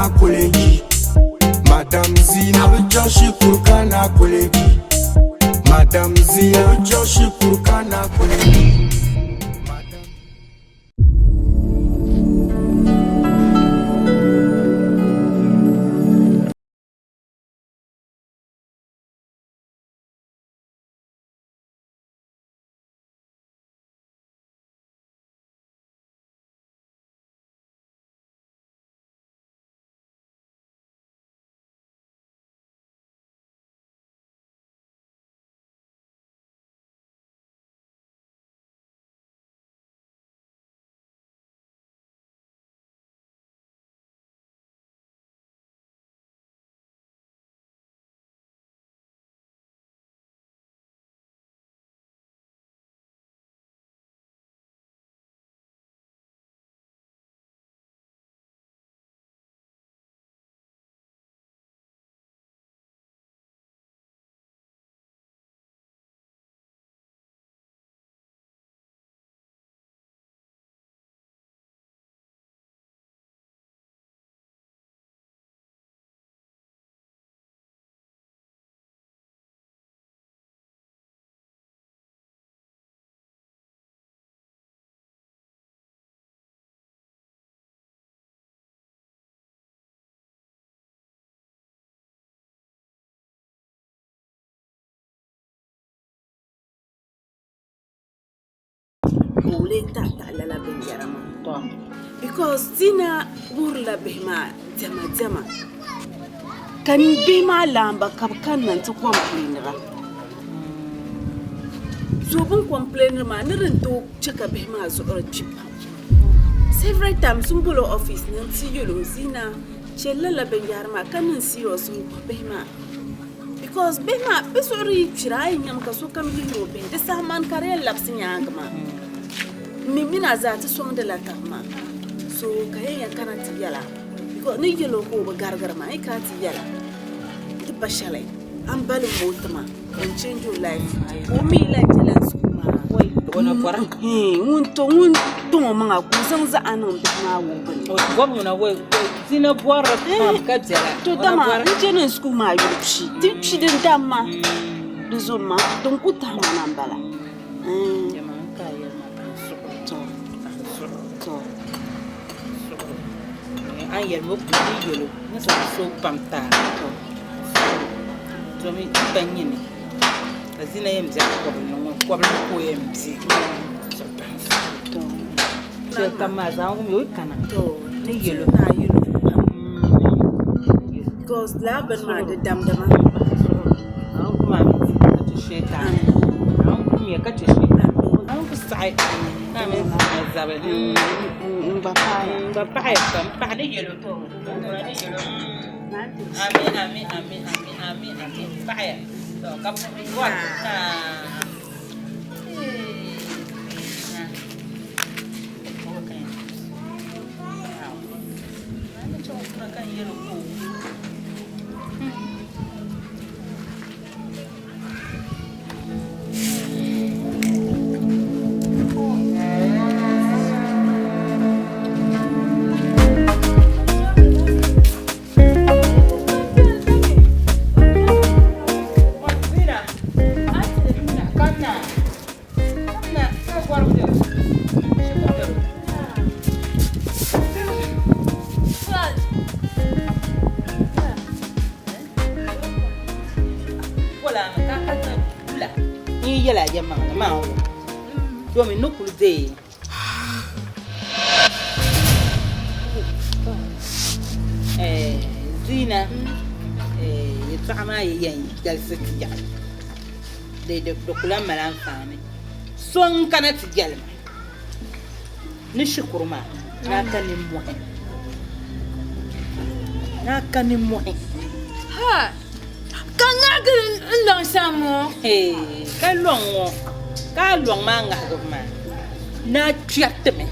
na koleji. Madam Zina bi chaŋ shikuru ka na koleji. Madam Zina bi chaŋ shikuru ka na koleji. Madam. Ka o lee taɣi taɣi lala binyɛra maa because Dina wuhirila bihi maa diɛma diɛma ka bihi maa laamba ka bɛ kanna nti kɔmpileenira. So bɛ ni kɔmpileeniri maa ni di ni tooi che ka bihi maa zuɣuri kpi pam. Several times m boli o office ni nti yɛl o Zina chɛ lala binyɛhiri maa ka niŋ serious n-wuhi bihi maa. Because bihi maa bɛ zuɣuri yi kpira a yi nyami ka sokam lihiri o bihi di saha mani ka di yɛn labisi nyaangi maa m mi mini a zaa ti sɔŋdi la taba maa so ka yɛn yɛn kana ti yɛla because ni yɛl o ka o bi garigiri maa yi kana ti yɛla ti pa shɛli a ni balim o ti ma ka n change o life ka o mi lahi bela school maa ŋun tɔŋ o maŋa ka o zaŋ zaɣa niŋ bihi maa wuhibu ni. To dama n chani n school maa yuli kpi ti kpi din damma di zo ma din ku tahi ma na m-bala. Because lala bini maa di damdi ma. N gba paɣaya. Yɛltɔɣa maa yi yɛn galisi ti yaɣi di ku lahi mali anfaani. So n-kana ti jɛli ma ni shikuru maa ni a ka nimmɔhi. Ni a ka nimmɔhi. Ha! Ka ŋahigi n lɔŋ shɛm ŋɔ. Ka lɔŋ ŋɔ, ka a lɔŋ maa ŋahigibu maa ni a kpɛritimi.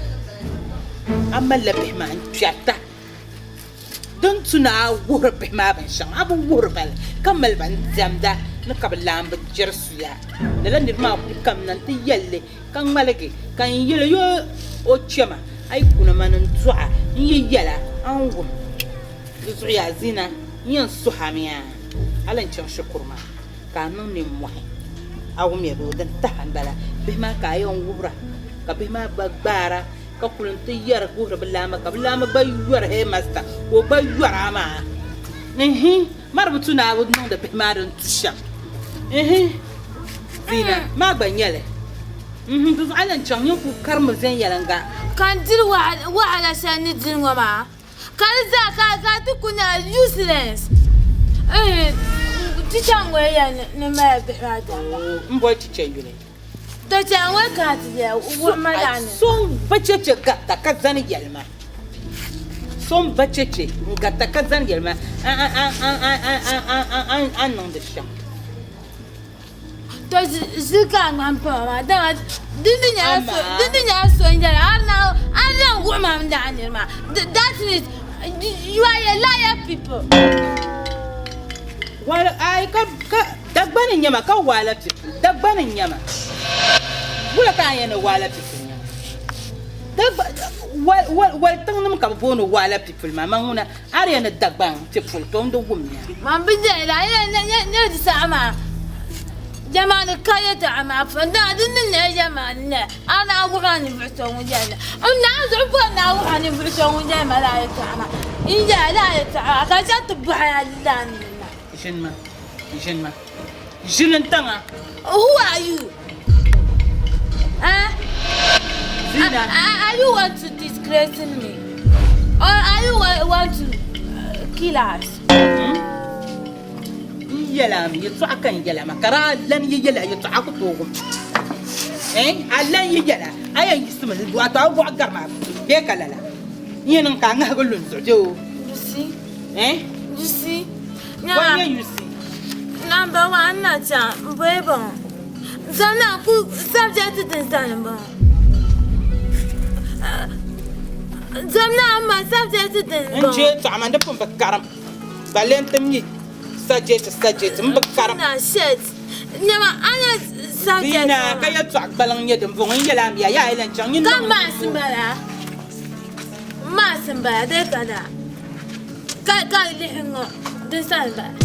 A malila bihi maa n-kpɛrita. Din tu ni a wuhiri bihi maa binshɛŋa, a bi wuhiri ba li, ka mali ba n-diɛmda ni ka bɛ laamba jɛri suya. Lala niriba maa kul kamina nti yɛli li, ka ŋmaligi ka n yɛl o, Yoo o chɛ ma, a yi kuna ma ni n dɔɣ a, n yi yɛl a, a ni wum. Di zuɣu yaa Zina, n yɛn suhi a mi a, hali n chaŋ shikuru maa ka a niŋ nimmɔhi. A wumya bee? Din tahi m-bala. Bihi maa ka a yɛn wuhira, ka bihi maa gba gbaara ka kuli nti yɛri wuhiri bɛ laamba, ka bɛ laamba gba yɔri headmaster ka o gba yɔri a maa. Ihi, ma di bi tu ni a bi niŋdi bihi maa din tu shɛm. Ihi, Zina, maa gba nyɛ li. Ihi, di zuɣu a lan chaŋ nyin kuli karimi viɛnyɛliŋga. Ka n diri wahala shɛli ni diri ŋɔ maa. Ka di zaa ka ka ti ku nyɛla useless. Chicha ŋɔ ya ni mali bihi maa damba. M boli chicha yuli. To chicha ŋɔ ka ti ya wuhi ma daa ni. So n ba cheche garita ka zani yɛli ma. So n ba cheche n garita ka zani yɛli ma a ni niŋdi shɛm. To ʒili ka a ŋmani pama maa dama di ni nyɛla so n-yɛli a ni lan wuhi ma n lahi niri maa that means you are a liar people. Aai ka Dagbani n-nyɛ ma ka waala people Dagbani n-nyɛ ma wula ka a yɛn ni waala people n-nyɛ ma wali tiŋnima ka bɛ booni waala people maa man ŋuna A di yɛn ni Dagbaŋ ti puli to n-di wumya. Man bi dɛyila nyɛ di saha maa jɛmaani ka yɛtɔɣa maa puuni dama di ni nyɛla jɛmaani nɛ a naa wuhi a ninvuɣ so ŋun yɛli li n naa zuɣu bɔri ni a wuhi a ninvuɣ so ŋun yɛli ma lala yɛtɔɣa maa n yɛli lala yɛtɔɣa maa ka chaŋ ti bɔhi a lala nini maa. Ʒini ma, ʒini ma, ʒini n tiŋa. Who are you? Eh? Zina. Are you want to disgrace me? Or are you want to kill us? N yɛla mi yɛtɔɣa ka n yɛla ma ka daa lan yi yɛla yɛtɔɣa ku tooi wum. Eh? A lan yi yɛla a yɛn yiɣisimi wato a bɔɣu gari maa bee ka lala n yɛn niŋ ka a ŋahigi lu n zuɣu bee o? You see? Eh? You see? Wa nyɛ you see? Number one na chaŋ n boli bɔŋɔ. Zan na ku subject din sani m-bɔŋɔ. Zan na ma subject din N bɔŋɔ. je tɔɣa man di pun bi karim balle n ti mi subject subject m bi karim. Na shit. Nyama a nya subject Zina maa. ka yɛltɔɣa gbaliŋ nyɛ din bɔŋɔ n yɛli a mi ya yaa yi lan chaŋ nyin Ka niŋ maths m-bala. Maths m-bala dee ka daa. Ka ka lihi ŋɔ din sani m-bala.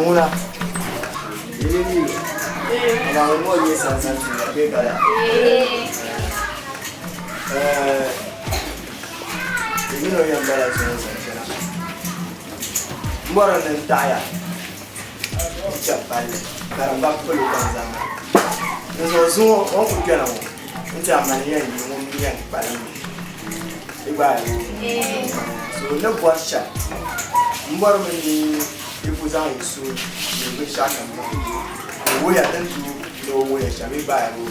Ŋuna amaa ŋɔ nyɛ sansan ti bee ka yaa Di mini o yɛn bala zuŋɔ zaŋ chana m bɔri ni n taɣiya n-chɛ palli karimba palo kam zaa maa. Dinzuɣu zuŋɔ o ni kuli kpɛna ŋɔ n tiɛha mani yɛn yi ŋun mi yɛn kpalim mi di gbaai o. So n ni bɔri shɛm m bɔrimi ni yi ku zaŋ yi suhu ni binshɛɣu kam niŋ o wuhiya din tu ni o wuhiya shɛm yi gbaai o.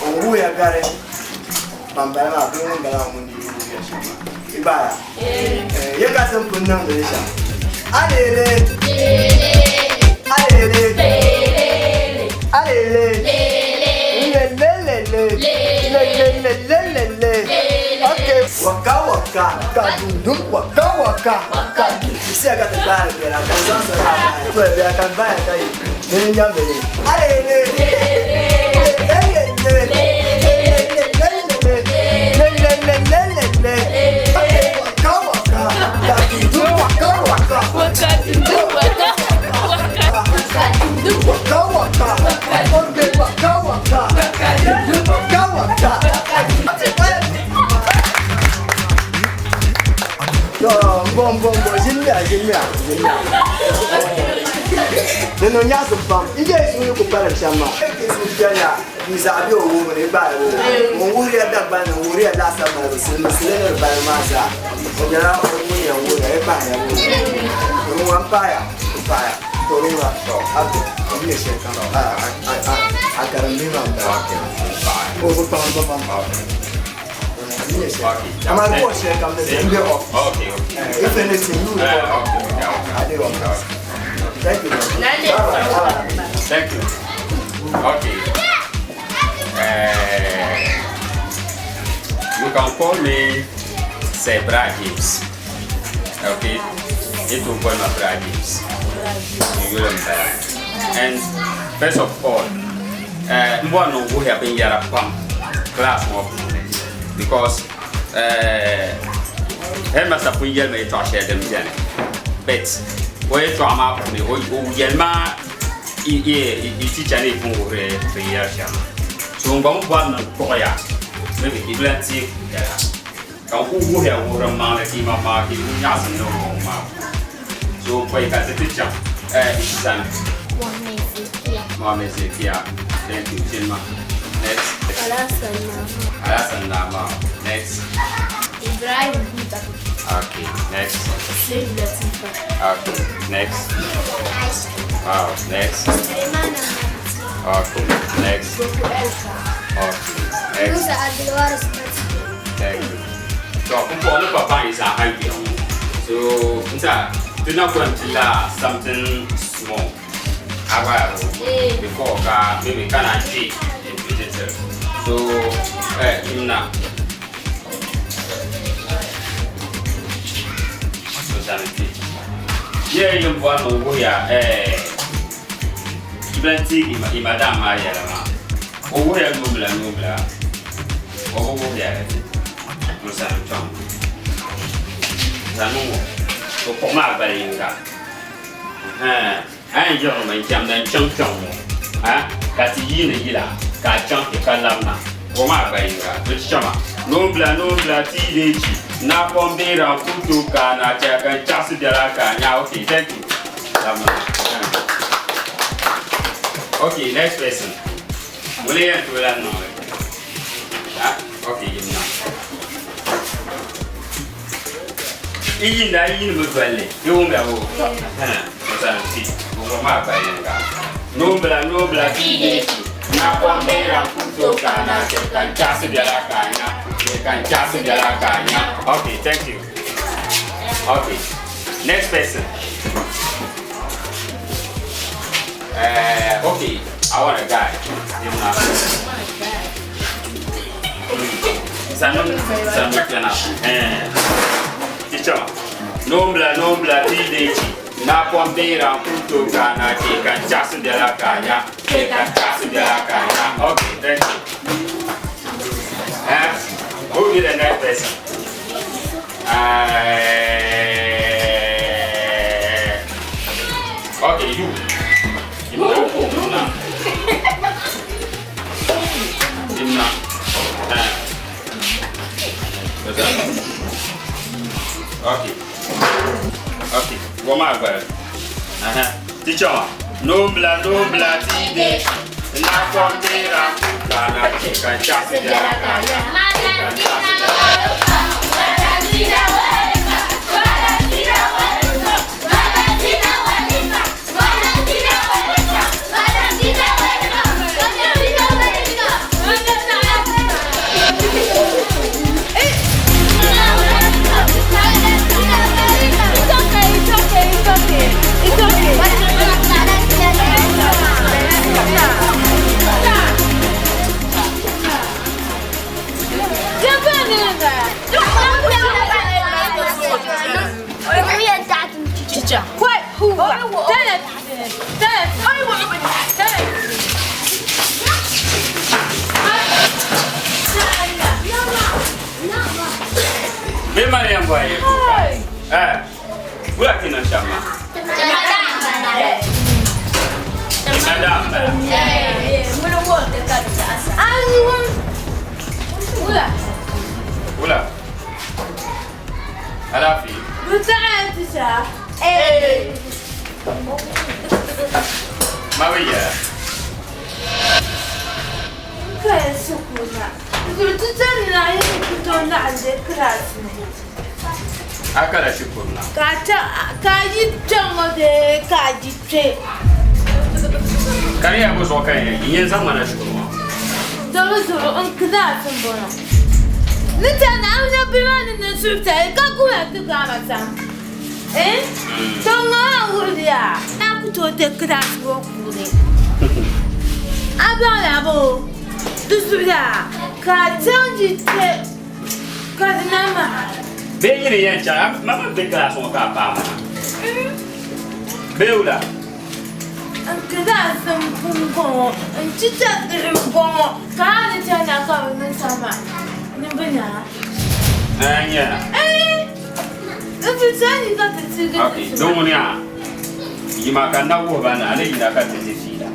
O wuhiya gari Ban bala maa bee ŋun bala maa ŋun dii wuhiya shɛm maa. Yi gbaaya? Eh, ya ka ti ni pun niŋdi li shɛm. Alele! Alele! Alele! Lelelele! Lelelelelele! Okay. Waka waka, ka dundun waka waka. Ka siya ka ti gbaari bɛla ka zaŋ sɔrɔ a bahi. To bɛla ka baya ka yi ni nyambi li. Alele! Lelelele! Di niŋ nyaɣisim pam n je suhu ni ku kpalim shɛm maa. N zaɣa be o wuhibu ni gbaai o. Ŋun wuhiriya Dagbaŋ ni wuhiriya laasabu malibu siliminsili ni di balibu maa zaa, o nyɛla ŋun yɛn wuhiriya yi pahiya ŋɔ. Ŋun n pahiya, n pahiya. To di ŋuna, Abdu, n nyɛ shɛli kam, a karimbihi maa m-bala. O bi kpaŋ ba pam. ni nyɛ shɛli. Okay. Amaa report shɛli kam ni n be office. Okay, okay. If anything, you report. Okay, okay, okay. I dey office. Thank you. Bye bye. Thank you. Okay. You can call me Sir Bra James. Okay? It will call me Bra James. You will And first of all, mbɔ no wo have been yara pam class ŋɔ puuni because headmaster pun yɛli ma yɛtɔɣa shɛli din beni, but o yɛtɔɣa maa puuni o yɛli ma i teacher ni pun wuhiri binyɛri shɛm, so n gba mi bɔri ni n kpuɣiya maybe i bilan teei yɛla ka n ku wuhiya wuhiri maŋli ka i maŋmaŋa ka i ku nyaɣisim ni wuhibu maa puuni, so pɔi ka ti ti chaŋ sani. Mohammed Zekia. Mohammed Zekia. Thank you. Chinma. Next. Alhassan Nama. Alhassan Nama. Next. Ibrahim Buta. Okay. Next. Said Latifa. Okay. Next. Aisha. Wow. Next. Suleiman Ahmad. Okay. Next. Goku Elka. Okay. Next. Musa Abdulwaris Mati. Thank you. So, kumpo ni papa is a high bill. So, nta, do not go until something small. Aba before ka maybe can I see in detail. So, imna. So, sanity. Yeah, you want to go here. Ibenti imadam ma yɛlɛ ma. O wuhiya nuubila nuubila. O bi wuhiya musani tɔm. Zani ŋɔ. O kpuɣi maa gbali yinga. A yɛn yiɣirimi n-chɛmda n-chaŋ kpiɔŋ ŋɔ. Ka ti yiini yila ka a chaŋ ti ka labina. Kpuɣi maa gbali yinga. Di chama. Noombila noombila ti yi lee chi. Naapɔm beera n-ku tooi ka a na chɛ ka n chaɣisi biɛla ka a nya. Okay, thank you. Labina. Okay, next person. Ŋuni yɛn tooi lan niŋ li? Okay, yimna. I yiinda, i yiinimi doli li. Yi wumya boo? Misali ti, ŋɔ maa gba yinga. Noombila, noombila ti yi deei ti. Naapɔm beera n-ku tooi ka a na chɛ ka n chaɣisi biɛla ka a nya. Ka n chaɣisi biɛla ka a nya. Okay, thank you. Okay, next person. Okay, I want a guy. Yimna. Sanu, sanu kpɛna. Teacher, noombila, noombila ti yi deei chi. Naapɔm beera n-ku tooi ka a na chɛ ka n chaɣisi biɛla ka a nya. Ka n chaɣisi biɛla ka a nya. Okay, thank you. Who will be the next person? Okay, you. Imna. Imna. Imna. What's up? Okay. Okay. What my girl? Teacher, no bla no bla ti de. Na kombira kana ka chasi de It's okay, it's okay. Be Mariam boy. Wula ti niŋ shɛm maa? Madam bala. Wula. Alaafee. Ma bi yɛla. A kala shikuru na. Ka yi kpɛŋ ŋɔ bee ka yi kpɛ. Ka di yɛla bo zuɣu ka n yɛn zaŋ ma na shikuru ŋɔ? Dɔbi zuɣu n kilaasi n bɔŋɔ. Ni tɛri ni a nya bihi maa ni niŋ suhupiɛlli ka guhira ti gaai ba sam. Eh? To ŋɔ maa wuhi li yaa. A ku tooi take class ŋɔ puuni. A baŋla bɔ di zuɣu yaa ka a chaŋ yi kpe ka di na maha. Bee nyini yɛn chaŋ a ma mi be class ŋɔ ka a paai ma na. Bee wula? N class m-bɔŋɔ, n chicha bihi m-bɔŋɔ ka a ni chaŋ na ka bɛ niŋ shɛm maa ni bɛ naa. Ɛɛn nyɛ na. Ɛɛn! N ti chaŋ yi ka ti tiligi ti Ok, tuma. din ŋuni yaa yima ka n na wuhi ba na, a ni yina ka ti di fiila.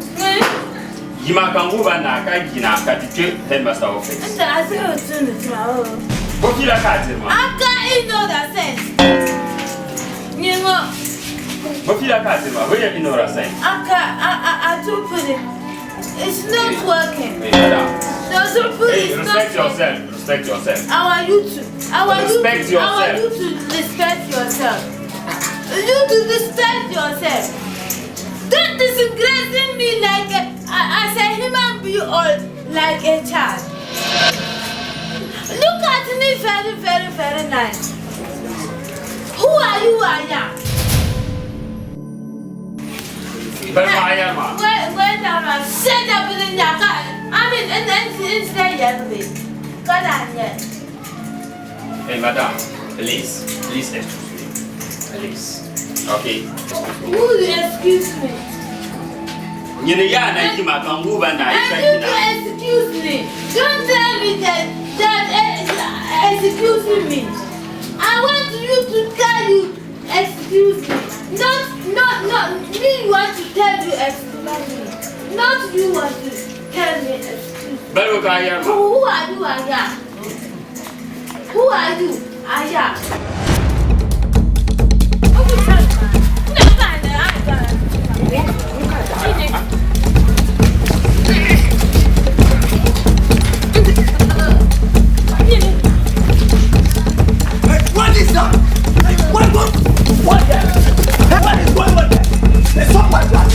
Yima ka n wuhi ba na ka yina ka ti kpe headmaster office. N ti a suhu tumdi tuma o. Bo fiila ka a diri maa? Aka inora sense. Nyɛ ŋɔ. Bo fiila ka a diri maa? Bo yɛ inora sense? Aka a a a tupuli. It's not working. Hey, madam. The tupuli Hey, is not respect working. yourself. Respect yourself. Our YouTube. Our Respect YouTube. Our yourself. YouTube. Respect yourself. You to respect yourself. Don't disgrace me like a, as a human being or like a child. Look at me very, very, very nice. Who are you, Aya? Bari ma a yɛri maa. Wait, wait, I'm set up in the I mean, and then it's there, Hey, madam, please, please excuse me. Please. Okay? Who excuse me? Nyini yaa na yima ka n wuhi ba na yi ka And you yina. to excuse me. Don't tell me that that excuse me. I want you to tell you excuse me. Not not not me want to tell you excuse me. Not you want to tell me excuse me. Bari ka a yɛri Who, maa. who are you, Aya? Who are you, Aya? Hey, what is that? Hey, what, what, what, hey, what is going on there? Hey, stop what that?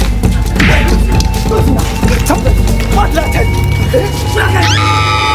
Hey, listen, listen, what did I tell you? Eh? What did I tell you?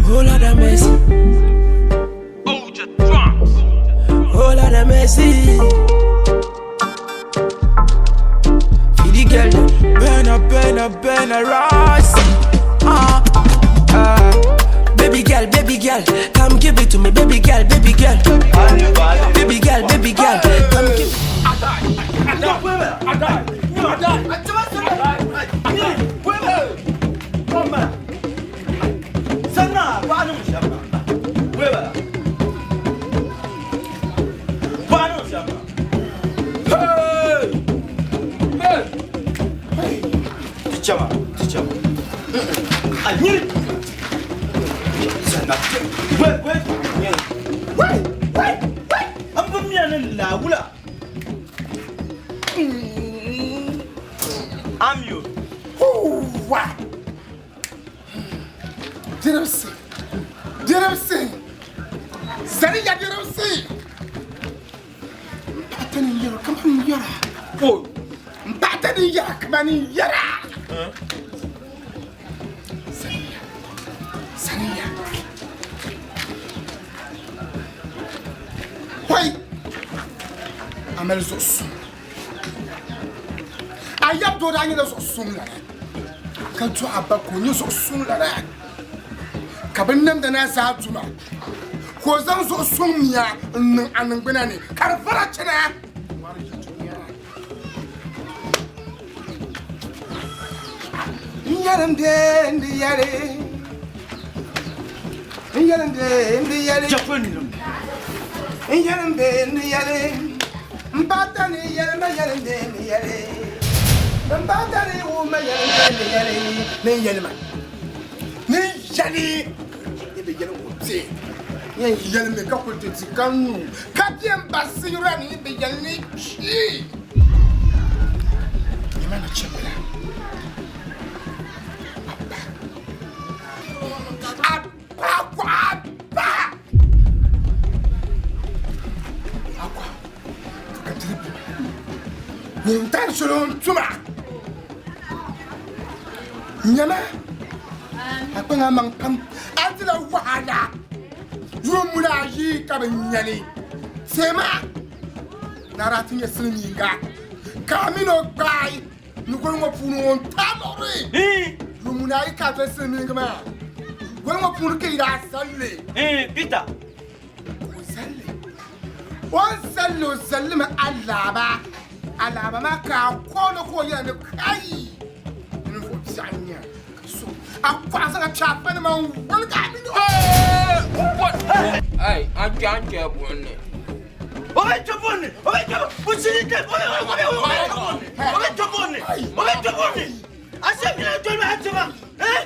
Whole lot of mercy. Whole lot of mercy. For the girl, them. Burn up, burn up, burn a rose. Baby girl, baby girl, come give it to me. Baby girl, baby girl. Baby girl, baby girl, come give. Dirimsi. Dirimsi. Zani ya dirimsi. Mpata ni yɛra kama ni yɛra. Mpata ni yɛra kama ni yɛra. Zani ya. Zani ya. Hoi. Amali zuɣu suŋ. A yab doo daa nyɛla zuɣu suŋ lana. Ka dɔɣi a ba ka o nyɛ zuɣu suŋ lana. Ka bɛ namda naa zaa duma. Ka o zaŋ zuɣu suŋ mia n niŋ a niŋgbuna ni ka di vara chana. N yɛlim bee n di yɛli. N yɛlim bee n di yɛli. N yɛlim bee n di yɛli. M paata ni yɛli ma yɛli ni ni yɛli. M paata ni wuhi ma yɛli ni ni yɛli. Ni yɛli ma. Ni yɛli. Ni bi yɛli ŋɔ bɛ. Ni yɛli mi ka kuli ti di ka nyu ka bɛ n basira ni bi yɛli ni kpi. Nyama na chɛmbila. Abba. Abba akwa abba. Akwa. Ka diri bi. Ŋun tari soli n tuma. Nyama. A kpaŋ a maŋ pam. A dila wahala. Yuun muna ayi ka bi nyɛli. Tema. Nara ti nyɛ silimiinga. Ka a mini o gbaai. Ni goli ŋɔ puuni ŋun taai muɣiri yuun muna ayi ka a doli silimiingi maa. Goli ŋɔ puuni ka yi daa zali li. Peter. Ka o zali li. O ni zali li o zali li mi alaaba. Alaaba maa ka a kooni ka o yɛli ni kai ninvuɣ biɛɣu n-nyɛ a. Ka so a kɔɣa zaŋ a kpe a banima n-woligi a mini o. Ai, a kpe a ni kpe buɣim ni. O bɛ kpe buɣim ni! O bɛ kpe o shiri kpe o bɛ o bɛ o bɛ kpe buɣim ni! O bɛ kpe buɣim ni! O bɛ kpe buɣim ni! A shɛ mina doli ma a chɛ ma! Eh?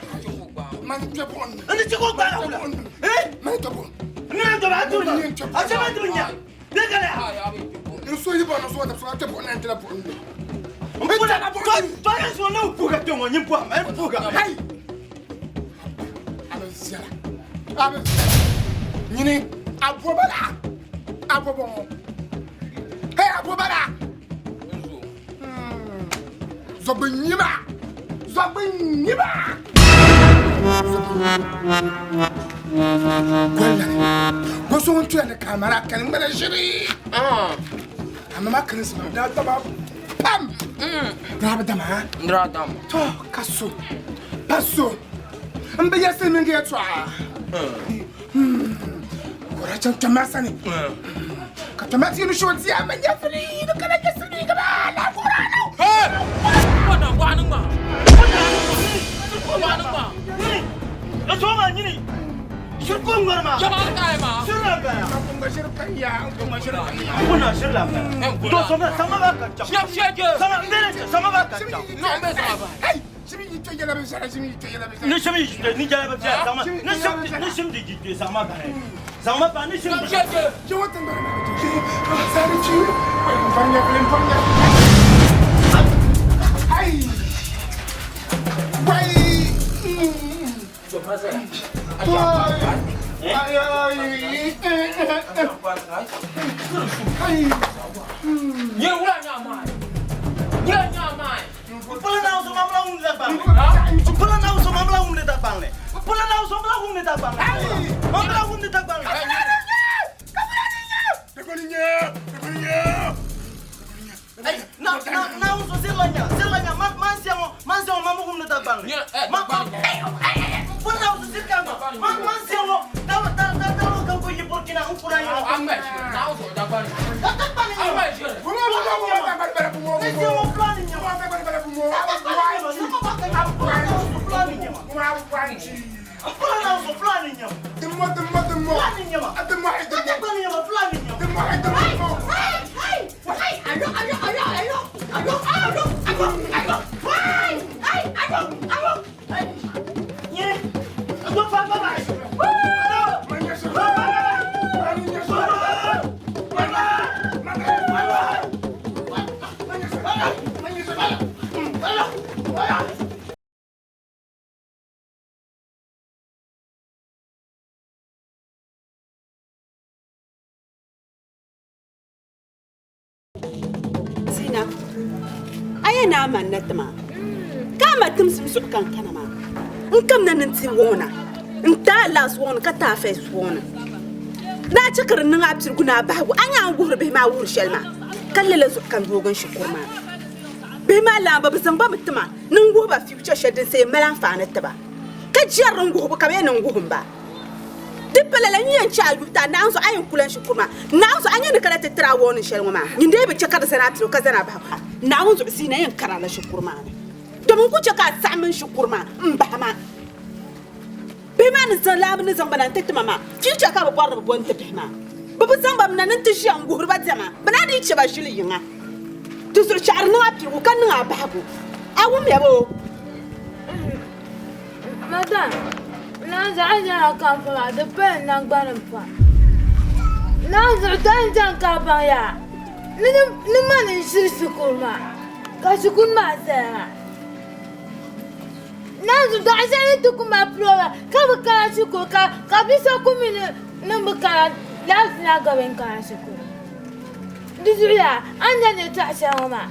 Mani kpe buɣim ni! N ni chɛ ka o gbaai a wula! Eh? Mani kpe buɣim ni! N ni doli a doli ma! A shɛ ma ti bi nya! Ne ka lɛ! N so yi bɔri ni so wa so a kpe buɣim ni n kpela buɣim ni. N pula tɔ tɔ so ne puga kpe ŋɔ nyin pɔhim n puga. Hai! A bi viɛla. A bi viɛla. Nyini a bɔbala. A bɔbɔ ŋɔ. Hey a bɔbala. Zɔgbi nyima. Zɔgbi nyima. Golla ni. Goso ŋun tuya ni kamara kani ŋmana ʒiri. Amma maa kani zima daa dama pam. Daa bi dama. Daa dama. To ka so. Pa so. N bi yɛsi mini yɛtɔɣa. Kora chaŋ kpɛm maa sani. Ka kpɛm maa ti yɛn shoo di a ma nyɛvili ni kana nyɛ silimiinga maa la kora na. Kona bɔɣu ni ŋmaa. Bɔɣu ni ŋmaa. A so maa nyini. Shiri ko ŋmari maa. Jama kaai maa. Shiri la bala. N shiri kan ya, n shiri kan ya. Kuna shiri la bala. To sama sama ba ka chaŋ. Shɛb shɛb je. Sama n bɛ sama ba ka chaŋ. No n bɛ sama ba. Hey, shimi yi to yɛla bin shɛli, shimi yi to yɛla bin shɛli. Ni shimi yi ni jɛla bi piɛla sama ni shim ni shim di ji sama ba sama ba ni shim. Shɛb shɛb je. Jɛ wa tiŋgbani maa bi je. Sani chi, n pa nyɛvili, n pa nyɛvili. Ai! Wai! Ai, ai, ai. Nyɛ wula nyaa maa. Wula nyaa maa. Pula na uso mamla wumdi da gbaŋli. Pula na uso mamla wumdi da gbaŋli. Pula na uso mamla wumdi da gbaŋli. Mamla wumdi da gbaŋli. Ay, na na na uso sirla nya, sirla nya man man siamo, man siamo mamu wumdi da gbaŋli. Ma ma pula na uso sirka ma. Man man siamo da da da da lo kan ko yi Burkina un pula nya. An bɛ shiri. Na uso da gbaŋli. Da da gbaŋli. An bɛ shiri. Ni siamo fulani nya. Pula na uso fulani nya. Fulani nya. Da da gbaŋli nya fulani nya. Zina, a yɛn ni a man na ti maa, ka a ma timsim zuɣu ka n kana maa. N kamina ni n ti wɔŋ na, n ti a last wɔŋ ni ka ti a first wɔŋ ni. Ni a chɛ ka di niŋ a pirigu ni a bahigu, a nya a ni wuhiri bihi maa wuhiri shɛli maa, ka lala zuɣu ka n yoogi n shikuru maa. Bihi maa laamba bɛ zaŋ ba mi ti ma ni n wuhi ba future shɛli din sa yɛn mali anfaani ti ba, ka jɛri n wuhibu ka bɛ yɛn ni n wuhi m ba. Di pa lala, n yɛn chɛ a yubu ti a naanzuɣu a yɛn kula n shikuru maa. Naanzuɣu a nya ni kana ti tiri a warning shɛli ŋɔ maa, nyin dee bi chɛ ka di zani a piligu ka zani a bahigu. Naawuni zuɣu Zina yɛn kari a la shikuru maa ni, domin n ku chɛ ka a saɣim n shikuru maa m-bahi ma. Bihi maa ni zaŋ laamba ni zaŋ ba na nti ti ma maa, future ka bɛ bɔri ni bɛ bo n-ti bihi maa. Bɛ bi zaŋ ba mi na ni nti ʒiya n-guhiri ba diɛma. Bɛ naa dii chɛ ba ʒili yiŋa. Di zuɣu chaɣiri niŋ a piligu ka niŋ a bahigu. A wumya boo? Madam, naan zaɣ nyɛla kampa maa di pali naŋgbani pam. Naan zuɣu ka n chaŋ ka baŋ yaa ni mani n-ʒiri shikuru maa ka shikuru maa zaya maa. Naan zuɣu daɣu shɛli ni ti ku mali program ka bi kana shikuru ka bi so ku mi ni bi kana last maa ka bɛ kana shikuru. Di zuɣu yaa a ni nya yɛltɔɣa shɛli ŋɔ maa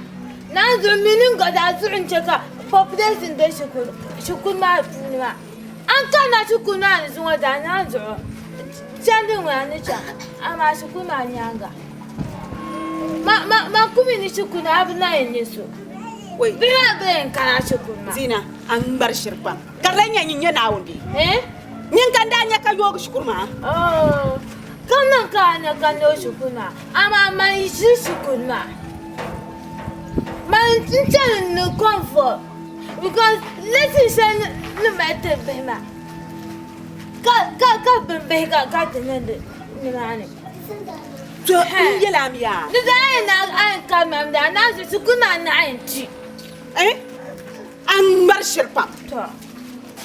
naan zuɣu mi ni gba zaa zuɣu n-chɛ ka population be shikuru maa puuni maa. A ni kanna shikuru maa ni zuŋɔ zaa naan zuɣu chandi ŋuna ni chaŋ amaa shikuru maa nyaaŋa man ku mi ni shikuru ni a bi na yɛn nya so. Bihi maa gba yɛn kana shikuru maa. Zina, a ŋmari shiri pam ka di lahi nyɛ nyin nyɛ Naawuni bee? Nyin ka n-daa nya ka yoogi shikuru maa? Ka niŋ ka a nya ka n-yooi shikuru maa, amaa man yi ʒi shikuru maa, man n-chani ni comfort because lesson shɛli ni mali tiri bihi maa ka ka bini bihi ka ti niŋdi nimaani. To n yɛl a mi yaa. Di zaa yɛn naai a yɛn kari ma mi daa naan zuɣu shikuru maa naɣ yɛn ti. A ŋmari shiri pam.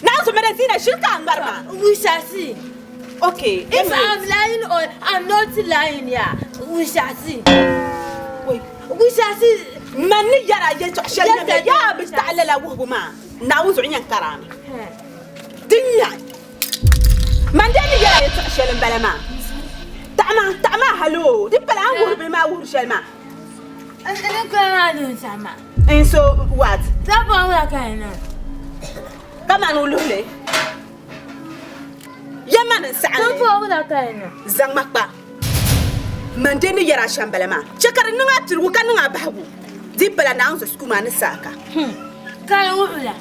Naa zo mada zina shiri ka a ŋmari maa. We shall see. Okay. If I'm lying or I'm not lying, yeah, we shall see. Wait. We shall see. Man ni yɛra yɛltɔɣa shɛli nyɛmi yaa bi taɣi lala wuhibu maa Naawuni zuɣu nyɛn karaami. Din nya man dee ni yɛra yɛltɔɣa shɛli m-bala maa. Taɣima taɣima haloo di pala a ni wuhiri bihi maa wuhiri shɛli maa. N ni kuli maa dun sama. And so what? Dabba wula ka yi niŋ? Kamani o luhili. Ya mani n saɣim li. Dabba wula ka yi niŋ? Zaŋ ma kpa. Man dee ni yɛri a shɛm bala maa. Chɛ ka di niŋ a pirigu ka niŋ a bahigu. Di pala Naawuni zuɣu shikuru maa ni saaka. Ka di wuhi la.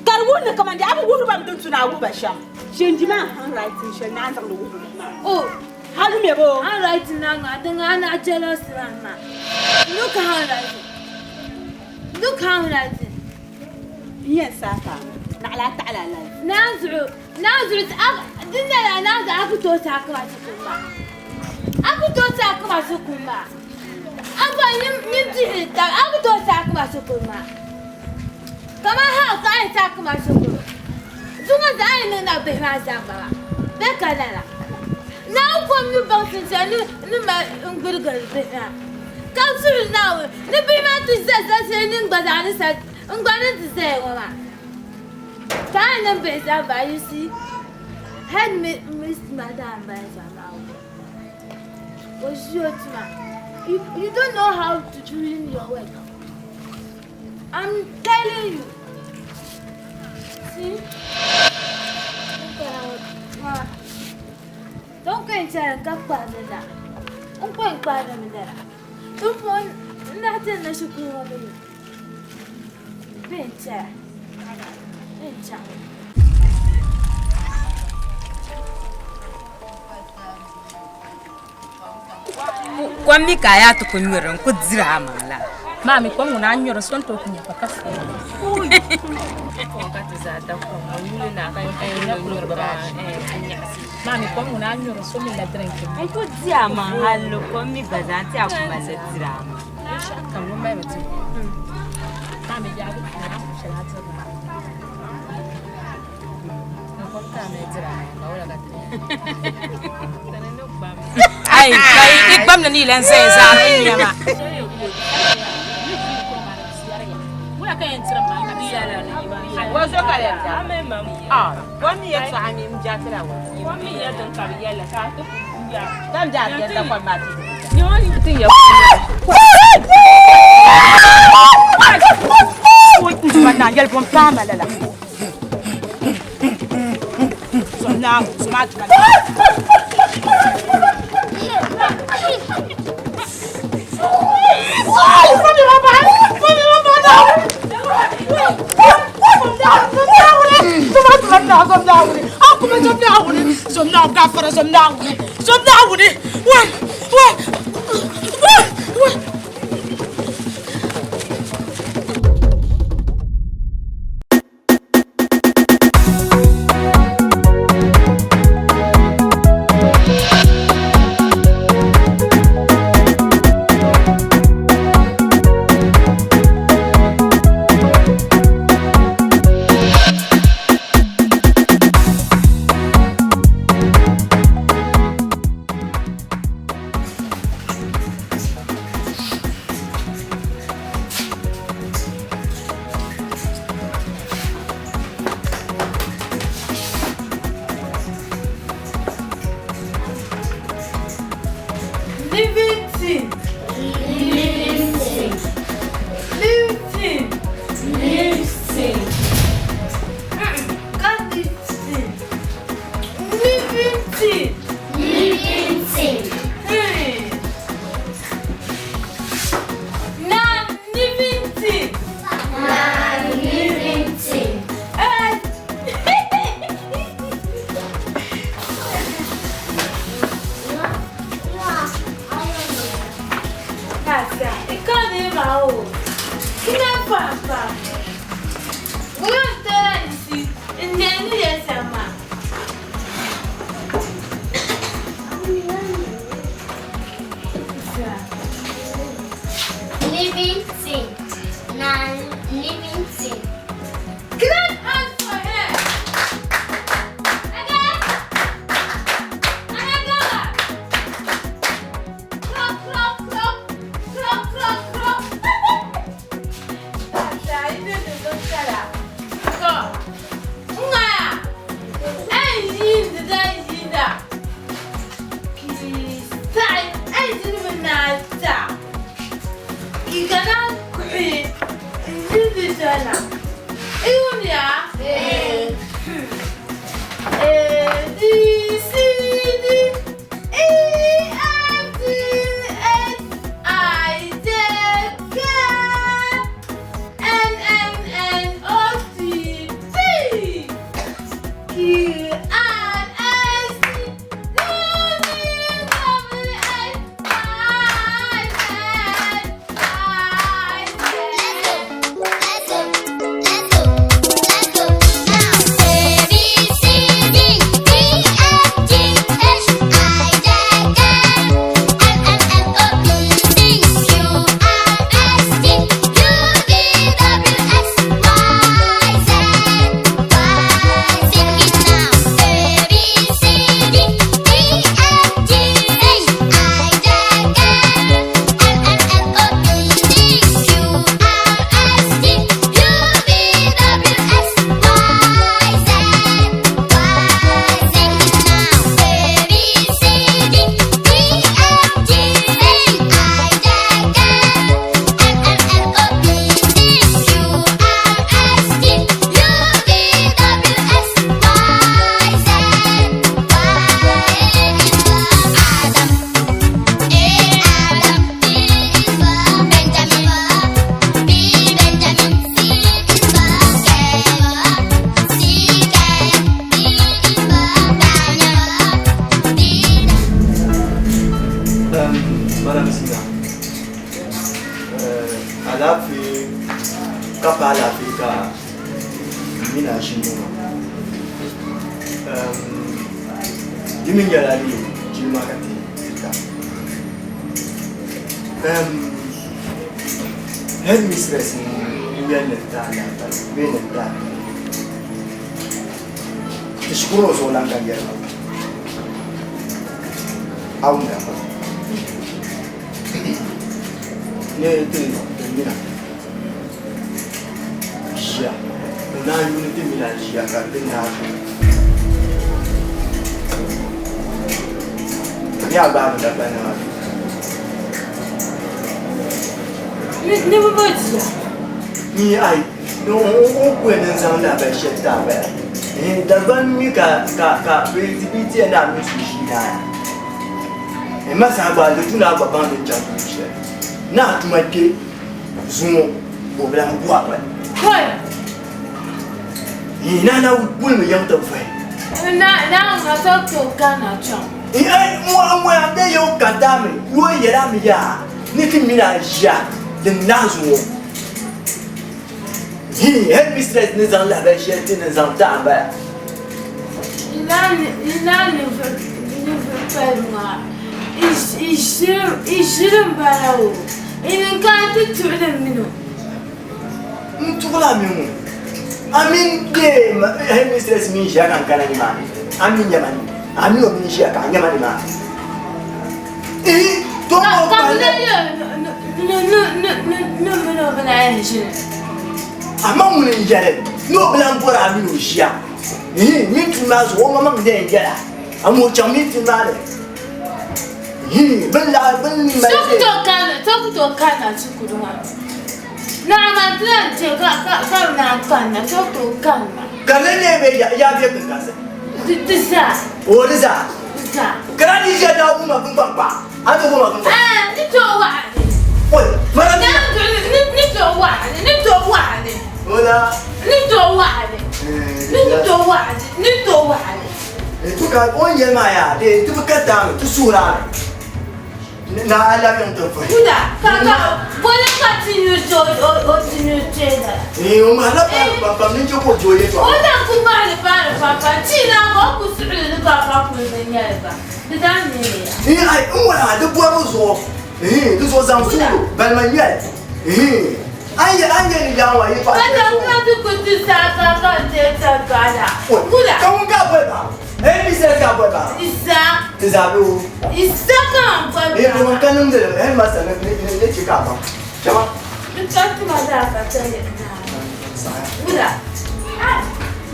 Ka di wuhi ni kaman di a bi wuhiri ba mi din tu ni a wuhi ba shɛm. Shenji maa handwriting shɛli ni a ni zaŋdi wuhiri ba maa. Oh. Hali mɛ bo. Handwriting na ŋa din ŋa na jealous na ma. Look handwriting. Look handwriting. N yɛn saaka naɣila a taɣila life. Naan zuɣu naan zuɣu din nyɛla naan zuɣu a ku tooi saaki ma shikuru maa. A ku tooi saaki ma shikuru maa. A gba nyin dihiri taba a ku tooi saaki ma shikuru maa. Kamani how ka a yɛn saaki ma shikuru? Zuŋɔ zaa yi niŋ na bihi maa zaa m-bala bɛ ka lala. Naawuni kom ni baŋsim shɛli ni mali n-gbirigiri bihi maa, ka suhiri Naawuni ni bihi maa ti za za shɛli ni n gba zaa ni sa n gba ni ti zaya ŋɔ maa. Ka a yi niŋ bihi zaa m-bala, you see, head miss madam m-bala zaa maa o ʒi o tuma. You don't know how to do your work. I'm telling you. See? Don't go inside and cut la. I'm going to me there. Don't phone nothing na shukuru wa bini. Bencha. Bencha. Kom mi ka a yaa ti ku nyuri n ku diri a maŋ la. Maa mi kom ŋuna a nyuri so n tooi ku nya pa ka fuuni. Ka ti zaa da kom ŋɔ yuli na ka nyuri ba maa mi kom ŋuna a nyuri so mi la dirinki. N ku di a maŋ halli kom mi gba zaa ti a ku mali diri a maŋ. Binshɛɣu kam ŋun mali mi ti maa mi yaagu puuni a ku shɛli a tiri maa. Ai, kai i gbamni ni lan zaya zaa ni nyama. Lipton. Lipton. Lipton. Lipton. Ka Lipton. Lipton. Lipton. Na Lipton. Na Lipton. Living thing. Na living thing. Clap hands for her. Again. Another. Clap, clap, clap. Clap, clap, clap. Tata, ina da matsala. To, ngaya. Ai yi da da yi da. Ki sai ai zilmi na ta. Ki kana kuɗi. Zilmi tana. Iwunya? Eh. A B C D E F G H I J K L M N O P P Q R S T U V W X Y Z Y Z. Let's go, let's go, let's go now. A B C D E F G H I J K L M N O P Q R S T U V W X Y Z Y. Sing it now. A B C D E F G H I J K L M N O P Q R S T U V W X Y Z Y. Sing it now. A B C D E F G H I J K L M N O P Q R S T U V W X Y Z Y. Adam. A Adam, B is for Benjamin, B Benjamin, C is for Ken, C Ken, D is for Daniel, D. Madam Sina, alaafee ka pa alaafee ka n mini a ʒi ŋɔ maa. Di mi nyɛla ni jilima ka ti tirita. Headmistress n yɛli ni ti a lahabali bee ni ti a ti shikuru ŋɔ zuɣulan ka n yɛli ba a wumda ni ti mina ʒiya n naan yuuni ti mina ʒiya ka di naai ni a gbaai mi Dagbaŋ maa. Ni bi bo jia. Ni ai ni o ku yɛn ni zaŋ lahabali shɛli ti a bala. Dagbaŋ mi ka ka ka bi bi ti yɛn ni a mini so ʒii naai. Ma saha gba di tu ni a gba baŋ ni chaŋ tuun shɛli. Ni a tuma kpe zuŋɔ ka o bi lahi guhi a pali. Hoi! Ni na na wulimi yiŋ ti vuhi. Na na ŋa so to Ghana chaŋ. Ŋɔ a be yɛn ka daami ni o yɛl a mi yaa ni ti mini a ʒiya din naai zuŋɔ. Hi headmistress ni zaŋ lahabali shɛli ti ni zaŋ ti a m-bala. Yi naan ninvuɣ pali maa, yi ʒiri m-bala o, yi niŋ ka a ti tuɣili m min o. N tuɣili a mini ŋun? A mini deei headmistress mini ʒiya ka n kana nimaani, a mi nya ma ni, a mi o mini ʒiya ka a nya ma nimaani. Ihi, to o Ka bɛ kpahili. lee yɛli ni m min o bi lahi ʒini. Amaa ŋuni n-yɛli ni o bi lahi bɔri a mini o ʒiya? Ihi, minti maa zuɣu o maŋmaŋ n-yɛn yɛl a, amaa o chaŋ minti maa ni. Bin laɣa bin mali. So ku tooi kana so ku tooi kana shikuru maa naɣ man ti lahi che ka ka ka bi naan kanna so ku tooi kanna. Ka di lee be ya ya be kinkansi. Di di zaa. O di zaa. Di zaa. Ka daa di ʒiya daa wumma binkpaŋkpaɣa a ni wumma binkpaŋ. Ɛɛn ni tooi waɣa li. Oi mara ni. Ni ni tooi waɣa li ni tooi waɣa li. Wula. Ni tooi waɣa li. Ni ni tooi waɣa li ni tooi waɣa li. To ka o ni yɛli maa yaa dee ti bi ka taami ti suhuri a mi ni a labi n ti vuhi. Wula ka ka boli ka ti nyu ti o o ti nyu ti la. Ee o mahila paari pam pam ni n chɛ ka o je o yɛltɔɣa. O na ku mahili paari pam pam ti na ka o ku suɣili ni ka ka kuli ni nyɛli ba di daa neeya. Ee ai n wala di bɔribu zuɣu ee di zuɣu zaŋ suɣilo balima nyɛli ee a ni yɛli a ni yɛli ni yaa ŋɔ yɛltɔɣa Ka shɛli zaŋ zuɣu. ka ti ku ti saa ka ka ti ta gala. Wula. Ka ŋun ka boli ba ABC ka boli ba. Isa. Ti zaa bɛ o. Isa ka n boli ba. Ee ŋun ka niŋdi li headmaster ni ni ni chɛ ka a baŋ. Chama. Di ka ti ma zaa ka chɛ ni naa. Wula.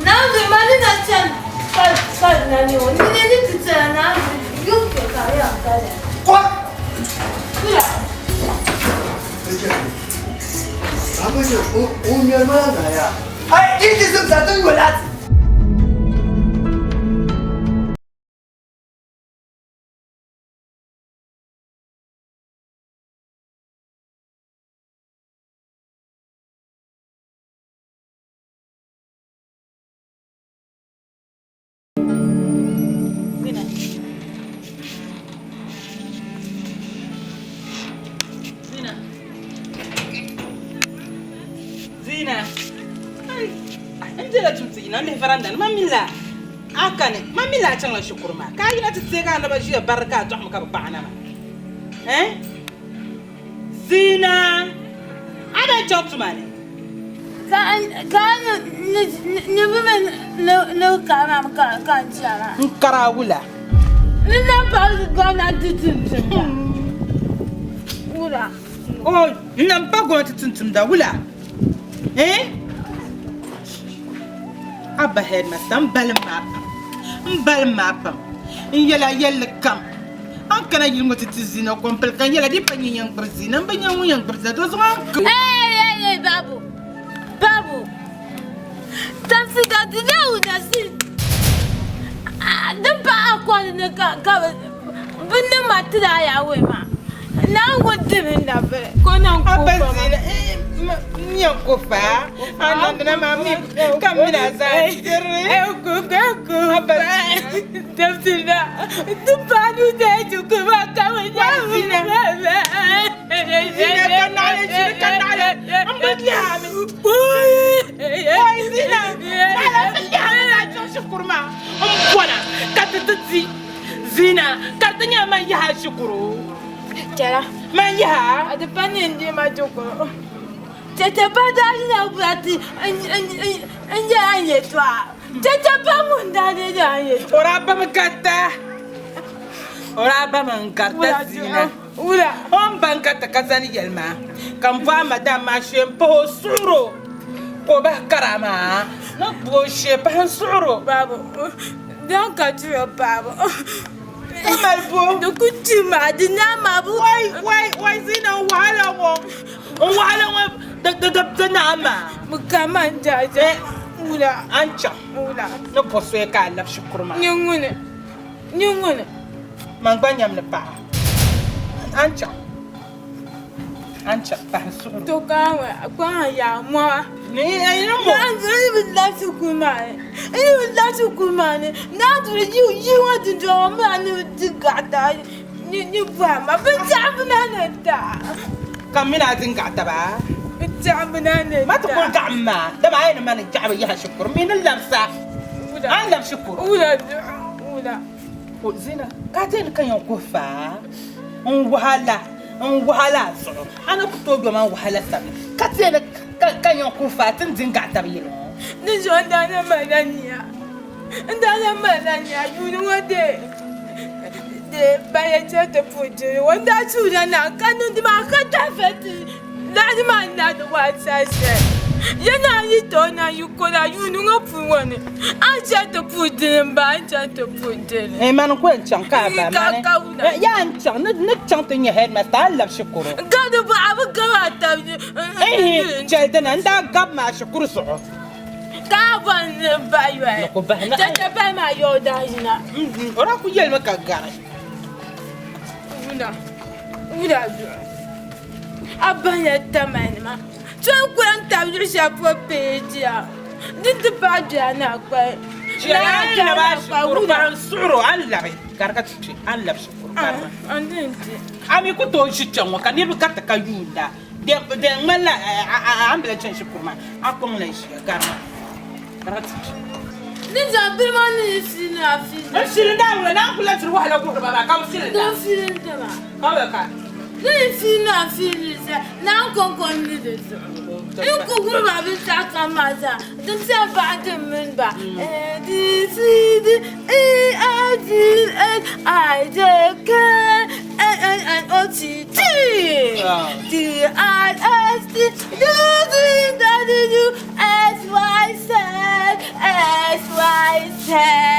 Naanzu ma ni na chani ka ka na ni o ni ni ni ti chana naanzu yuŋ kpe ka yɛn ka lɛ. Kɔ. Wula. Baba ni o o ŋmɛri maa na yaa. Ai di ti zimsa ti yoli a ti. Zina. Zina. Zina. Ai, n dela tum ti yina n lihi varanda ni ma mi la a kani ma mi la a chaŋla shikuru maa ka a yina ti teegi a naba ʒiya bari ka a dɔɣimi ka bi paɣi na maa eh? Zina a daa chaŋ tuma ni Ka ka ni ni bi mi ni ni ka ma ka ka n chana. N kara wula. Ni na pa gomnanti tumtumda. Wula. O n na pa gomnanti tumtumda wula. Eh? Abba headmaster n balim maa pam. N balim maa pam. N yɛla yɛlli kam. A ni kana yili ŋɔ ti ti zina kompili ka n yɛla di pa nyɛ yɛn gbiri zina, m bi nya ŋun yɛn gbiri zina, di zuɣu a ni Hey, hey, hey, babu, babu, tamsi ka di na wuna si, din pa a kɔli ni ka ka bi niŋ ma tiri a yaa wei maa, Naawuni dimi n na biri ka o niŋ A ba zina, n yɛn ku fa a niŋdina maa mi ka m mini a zaa diri. A ba zina. Zina ka di nyɛ man yaha shikuru man yaha di pa ni n ma shikuru Tɛtɛ pa daa yina bula ti n yɛla n yɛltɔɣa Tɛtɛ pa ŋun daa deei a yɛltɔɣa. O daa ba mi garita. O daa ba mi n-garita zina. Wula. O ni ba n-garita ka zani yɛli ma ka m bɔhi madam maa shee m-pahi o suɣiri o ka o bahi kara maa ni gbubi o shee pahi n suɣiri o. Babu, dan ka tuya paɣibu. Ka mali bo. Di ku ti maa, di naa maa bu. Wai, wai, wai zina n wahala ŋɔ. N wahala ŋɔ di di di di naa maa. Bi ka man jaaja. Wula. A ni chaŋ. Wula. Ni bɔ soya ka a labi shikuru maa. Nyɛ ŋuni. Nyɛ ŋuni. Man gba nyam ni paɣa. A ni chaŋ. A ni chaŋ pahi n suhuri. To ka a kpaŋ yaa mɔɣa. Ni a yi mɔ. Naa duri bi labi shikuru maa ni. N yi bi labi shikuru maa ni. Naa duri yi yi ŋɔ dundɔŋ ŋɔ maa ni di gaɣita ni ni bɔhim ma binshɛɣu bi na ni taai. Ka m mini a di n-gaɣi taba? Binshɛɣu bi na ni Ma ti kuli gaɣim maa, dama a yi ni ma ni gaɣibu yaha shikuru, m mi ni labisa. A ni labi shikuru. Wula, wula. O zina, ka a deeni ka yɛn kuhi faa n wahala, n wahala a zuɣu. A ni ku tooi doma n wahala sabila, ka deeni ka yɛn kuhi faa ti ni di n-gaɣi taba yɛli ŋɔ. Di zuɣu n daa na malila nia. N daa na malila nia yuuni ŋɔ dee dee ban yɛn chaŋ ti puhi jilli ŋɔ n daa tuui na naai ka niŋdi maa ka tahi fali ti laɣiri maa n naai di waa saha shɛli. Ya naa yi tooi na yi kɔna yuuni ŋɔ puuni ŋɔ ni, a ni chaŋ ti puhi dini m-ba, a ni chaŋ ti puhi dini. Eh, mani n-ku yɛn chaŋ ka a ba, mani. Ka wuna. Eh, yaa n chaŋ, ni chaŋ ti nya headmaster, a ni labi shikuru. Gabi bɔ, a bi gabi a tab ni. Ehe, chɛli dina, n daa gabi ma a shikuru zuɣu. Ka a bɔri ni n bahi yoli. Ni ku bahi na. Chɛchɛ bahi maa yɔɔ daa yina. O daa ku yɛlimi ka gari. Wuna, wuna zuɣu. A bahiya tamanima. Tɔn kuli n tabi luɣ shɛli polo peejiya. Di ti paai doya ni a kpali. Chɛli a ni labi a shikuru ka n suɣir o, a ni labi gari ka ti kpe, a ni labi shikuru gari ma. A mi ku tooi ʒi kpɛŋ ŋɔ ka niriba gariti ka yuunda. Di ŋmanila a ni bi lahi chani shikuru maa, a kɔŋ lan ʒiya gari ma. Gari ka ti kpe. Ni zaŋ bini maa ni n shili ni a fili. N shili n daa wula ni a ni kuli lahi tiri wahala guhiri ba maa ka bɛ fili da. N fili n dama. Ka bɛ ka. Ni n fili ni a fili ni zaa ni a ni kɔŋko n ni di zuɣu. N ku guri ba binshɛɣu kam maa zaa din chani baɣa din mini ba. A B C D E F G H I J K L M N O P Q R S T U V W X Y Z X Y Z.